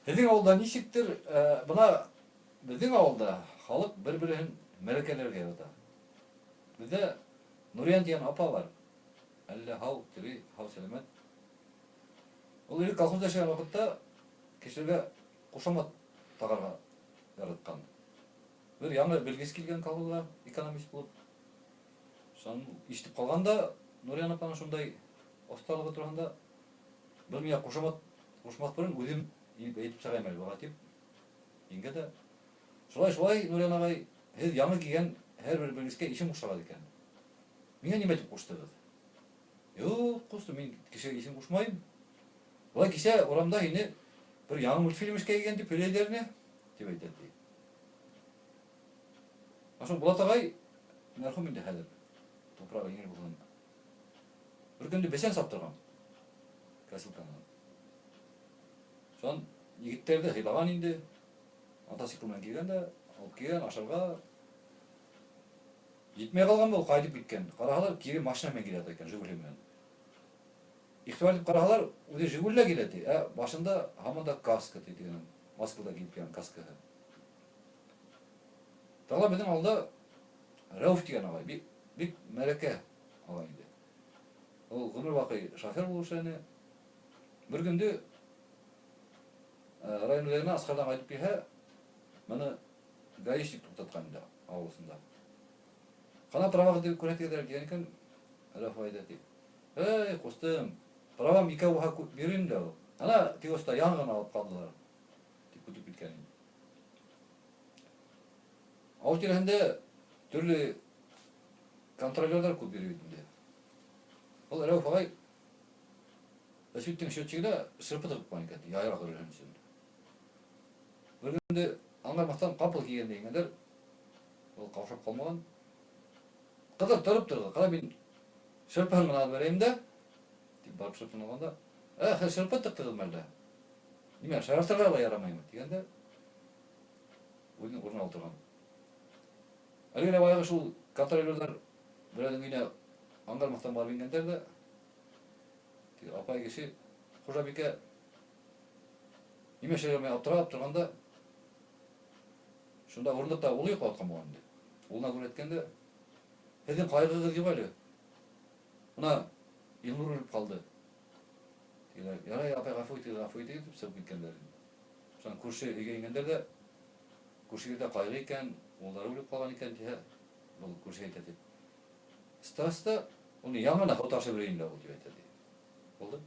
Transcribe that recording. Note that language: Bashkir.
Һеҙҙең ауылда нисектер, бына беҙҙең ауылда халыҡ бер-береһен мәрәкәләргә ярата. Беҙҙә Нуриян тигән апа бар. Әллә һау, тере, һау сәләмәт. Ул элек колхозда эшләгән ваҡытта кешеләргә ҡушамат тағырға яратҡан. Бер яңы белгес килгән колхозға, экономист булып. Шунан ишетеп ҡалған да Нуриян апаның шундай оҫталығы тураһында. Был миңә ҡушамат ҡушмаҫ борон үҙем инеп әйтеп сығайым әле быға тип. Еңгә дә шулай, шулай, Нуриян ағай, һеҙ яңы килгән һәр бер белгескә исем ҡушағыҙ икән. Миңә нимә тип ҡуштығыҙ? Юҡ, ҡустым, мин кешегә исем ҡушмайым. Былай кисә урамда һине бер яңы мультфильм эшкә килгән тип һөйләйҙәр ине, тип әйтә ти. Ә шул Булат ағай мәрхүм инде хәҙер. Тупрағы еңел булһын. Бер көндө бесән саптырған. Косилканы. Шунан егеттәрҙе һыйлаған инде. Мотоцикл менән килгән дә, алып килгән ашарға. Етмәй ҡалған был, ҡайтып киткән. Ҡараһалар, кире машина менән килә ята икән, Жигули менән. Игътибар итеп ҡараһалар, үҙе Жигулилә килә ти, ә башында һаман да каска ти, тегенең Москвада киеп килгән каскаһы. Тағы беҙҙең алда Рәүф тигән ағай, бик, бик мәрәкә ағай инде. Ул ғүмер баҡый шофер булып эшләне. Бер көндө район үҙәгенә Асҡарҙан ҡайтып килһә, моны гаишник туҡтатҡан инде ауыл осонда. Ҡана правағыҙ дип күрһәтегеҙ әле тигән икән, Рәүф ағай да ти. Эй, ҡустым, правам икәү булһа бирер инде ул. Ана теге оста яңы ғына алып ҡалдылар, тип көтөп киткән инде. Ауыл тирәһендә төрлө контролерҙар күп йөрөй бит инде. Ул Рәүф ағай Өсүттең счетчигына шырпы тығып ҡуйған икән, яйыраҡ өрһөн өсөн. Бер көндө аңғармаҫтан ҡапыл килгәндә ингәндәр, ул ҡаушап ҡалмаған. Ҡыҙыр тороп торҙо, ҡара мин шырпыһын ғына алып бәрәйем дә, тип барып шырпыны алғанда, ә, хәҙер шырпы тыҡтығыҙмы әллә? Нимә, шаяртырға ла ярамаймы? Тигәндә, үзенең урынына ултырған. Әле генә баягы шул контролерҙар берәүҙең өйөнә аңғармаҫтан барып ингәндәр ҙә, теге апай кеше, хужабикә нимә эшләргә белмәй аптырап торғанда, шунда урындыҡта улы йоҡлап ятҡан булған инде. Улына күрһәткән дә, һеҙҙең ҡайғығыҙ юҡ әле. Мына Илнур үлеп ҡалды. Тегеләр, ярай, апай, ғәфү итегеҙ, ғәфү итегеҙ, тип сығып киткәндәр инде. Шунан күрше өйгә ингәндәр ҙә, күршегеҙ ҙә ҡайғы икән, улдары үлеп ҡалған икән тиһә, был күрше әйтә тип. Стас та уны яңы ғына һыу ташып йөрөй инде ул, тип әйтә ти. Булды.